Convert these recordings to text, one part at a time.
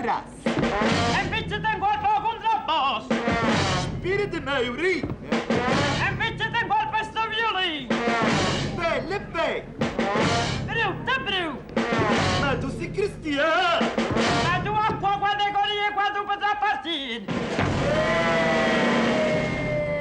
arrasso. E invece tengo il fuoco contrabbasso. Spirito maiorino. E invece tengo il pesto violino. Bella, bella. Brutta, brutta. Ma tu sei cristiano. Ma tu acqua quando corri e quando potrà partire.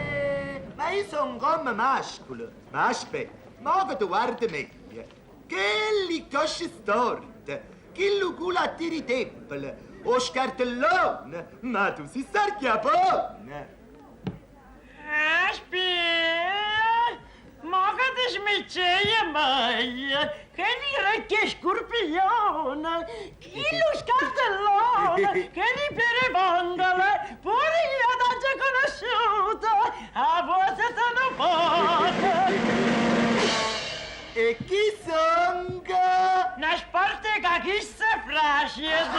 Eh, Ma io sono un uomo mascolo. Ma aspetta, ma che tu guardi meglio. Che li cosce storte, che lo culo a tiri temple, o scartellone, ma tu sei sarchiapone. Aspetta, ma che ti smicceia mai? Che li scorpione, chi lo scartellone, che li perevangole, pure io t'ho già conosciuto, a volte sono poche. E chi sono? Una sportica chi se fracida.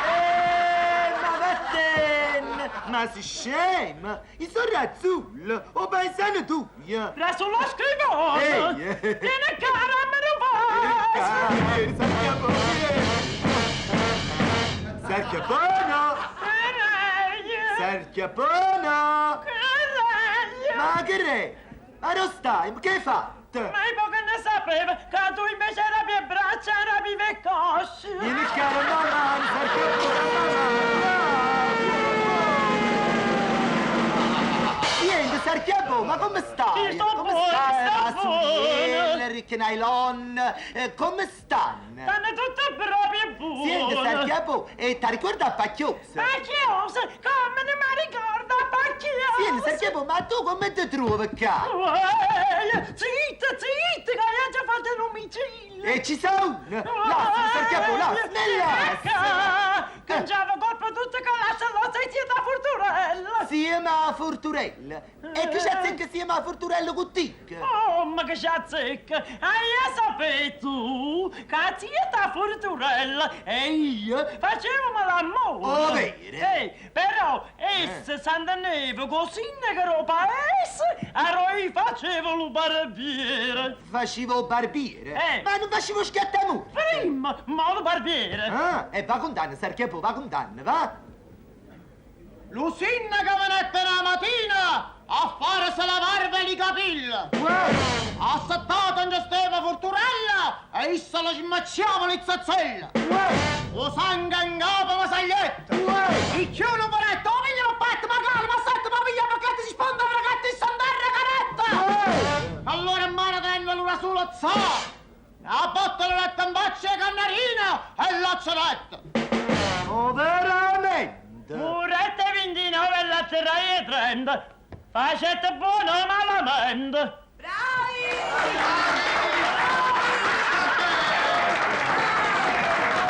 Eh, ma vattene! Ma sei scema! Io sono Razzullo, o paesano tuo! Presso lo scrivone. Ehi! Vieni cara, me lo fai. Sarchiapone! Sarchiapone! Ma che re? Ma dove stai? Ma che hai fatto? Ma io poco ne sapevo che tu invece eri più braccia, eri più cosce. Vieni cara mamma, Sarchiapone, mamma! Niente, Sarchiapone, ma come stai? Io sto come buono, stai? sto La buono. Sumiele, Rick Nylon, come stanno? Stanno tutte proprio buone. Senti, Sarchiapone, e ti ricorda a Pacchiosa? Pacchiosa, come ne mi ricorda Pacchiosa? Senti, Sarchiapone, ma tu come ti trovi qua? Uè, zitta, zitta, che hai già fatto un omicidio. E ci sono! Lascia, Sarchiapone, lascia, lascia! Cangiava colpo tutte che lascia la sei da Forturella. Si chiama Forturella. E che c'è che si chiama Forturella con te? Oh, ma che c'è azzecca! Hai sapeto tu che zia da Forturella e io facevamo l'amore! Oh, vero? Ehi, però essa si andava così che paese e io facevo lo barbiere. Facevo il barbiere? Eh. Ma non facevo schiattamore? Prima, ma lo barbiere! Ah, e va con danno, Sarchiapone, va con danno, va? Lucinda che venette la mattina a farsi la barba e i capelli. Uè, Assettata in stava Forturella e essa la smacciava le zazzelle. uè, Lo sangue in capo mi sagliette. uè! Il chiuno volette, oh figlio, ma patto, ma calma, ma sette, ma piglia, ma che si sponda, ma che si sandarra caretta. Allora in mano tenne l'una sola za. La botta la letta in baccia e cannarina e l'accedette. Oh, veramente? Murette 29 e la 3 e 30. Facete buono o malamente.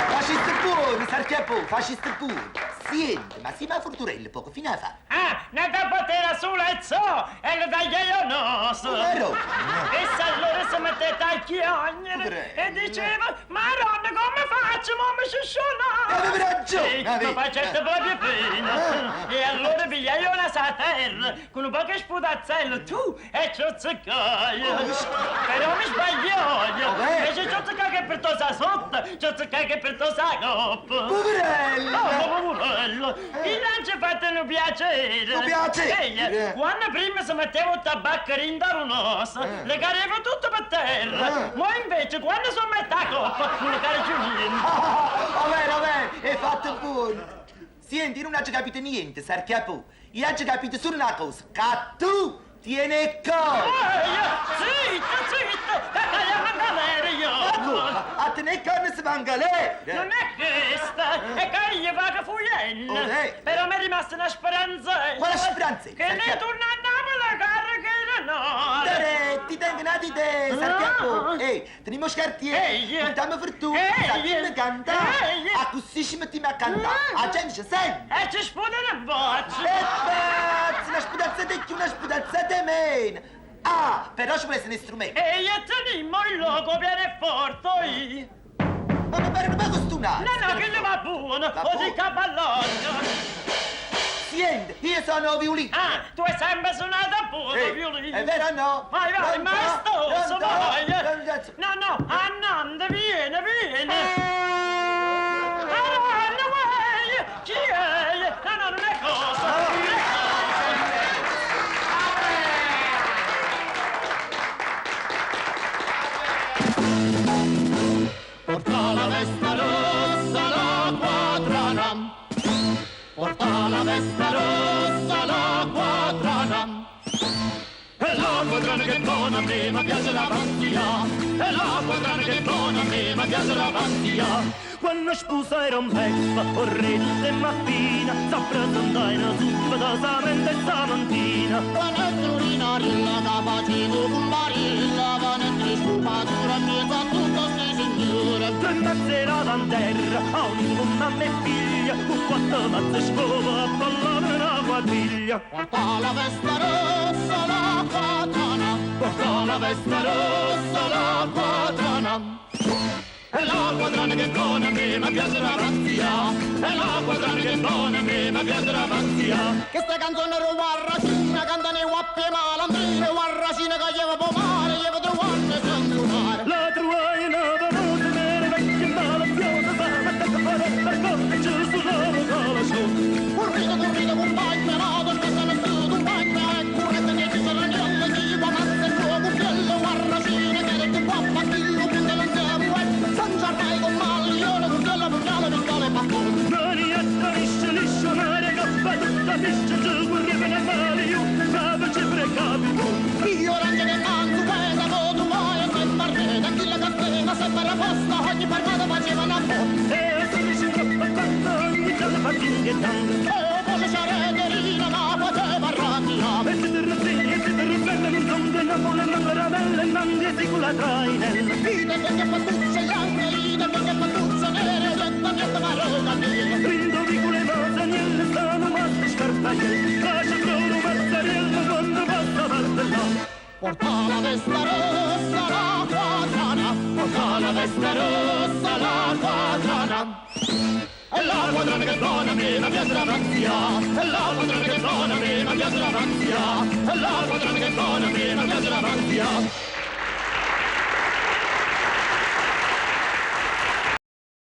Faciste buono, Sarchiapone, faciste buono. Senti, ma si ma Forturella poco fino a fa. Ah, ne da potere sulla zo e le tagliai io naso. Vero? E se allora si metteva a chiagnere Poverello. e diceva, Maronna, come faccio? Ma mi sono Aveva ragione, Sì, mi aveva. facete proprio pena. E allora pigliai una sa terra con un po' che sputazzella, tu e ci azzeccai. Però mi sbagliai. Oh, beh. Invece ci azzeccai che per tosa sotto, ci azzeccai che per tosa coppa. Poverello! Oh, poverello! Il lancio fatto un piacere! Un piacere. Ehi, quando prima si metteva il tabacco in naso, le cadeva tutto per terra! Eh. Ma invece quando si mette la coppa, non le cade più niente! Ah, va bene, va bene, è fatto buono. Senti, non ho capito niente, Sarchiapù. Io ho capito solo una cosa, che tu tieni cuore. Ehi, zitto, zitto, che cadiamo in galera io! Ma come? A tenere carne si va in galera. Non è questa, è che io vado fuggendo. Oh, eh. Però mi è rimasta una speranza. Quale speranza? Che ne torna a Napoli, cara, che non Tere, ti tengo una di te, Sarchiapù. Ehi, teniamo scartiere, Ehi. portiamo fortuna, Ehi. sappiamo cantare. Ehi. A così ci mettiamo a cantare, la gente ci sente. E ci sputano in faccia. E pazzo, una sputazzata di più, una sputazzata meno. Ah, però ci vuole un strumento. E io teniamo il logo pianoforte io. Ma mi pare un po' costunato. No, no, che ne va buono, Va o buono. di cavallone. Senti, io sono violino. Ah, tu hai sempre suonato buono, Ehi, violino. È vero o no? Vai, vai, Pronto? maestoso, Pronto? vai. Pronto? No, no, andando, vieni, vieni. Aronna, vai. quadrana. Porta la veste rossa la quadrana. E la quadrana che buona a me, ma piace la pazzia. E la quadrana che buona a me, ma piace la pazzia. Quando sposa era un peppa, orretta e mappina, s'appresentò in zuppa da samenta e samantina. Panetturina rilla capace cumbarilla, panetti scupatura mezzo a tutto sti signore. Tre mazze la terra, a un mamma e figlia, con quattro mazze scopa a ballare una quadriglia. Porta la veste rossa la quadrana, porta la veste rossa la quadrana. E la quadrana che buona a me, ma piace la pazzia. E la quadrana che buona a me, ma piace la pazzia. Questa canzone è guarracina, cantano i guappi e malandrine, guarracina che lleva po' mare, lleva trovando sempre mare. La trovai una venuta, me ne vecchia malaziosa, sa mette a fare per corte, ci suonava calascio. Corrido, corrido, compagno, vado, scassano su, compagno, e currete che ci sono nelle, si va mazza e fuoco, fiello, guarracina, che è più guappa, chi lo prende non si vuole, senza rai con maglione, curtella, pugnale, pistola e bastone. Marietta liscia liscia, mare gappa tutta liscia, ci guarda na male, io cavo ci precavi. Io orange che manzo, questa voto, vuoi, e sempre rete, chi la catena, sempre la posta, ogni parlata faceva una foto. E se mi si troppo tanto, ogni giorno fa ding e dang. E poi c'era Terina, ma faceva rabbia. E se te rossi, e se te rubella, non son che Napoli, non la bella, non che si con la trainella. Ide perché pattucce bianche, ide perché pattucce nere, getta niente ma roga nera. Brindo di cule masanielle, stanno matte scarpaglielle, lascia trovo mazzarella quando passa martellà. Porta la veste rossa la quadrana, porta la veste rossa la quadrana. E la quadrana che buona a me, ma piace la pazzia. E la quadrana che buona a me, ma piace la pazzia. E la quadrana che buona a me, ma piace la pazzia.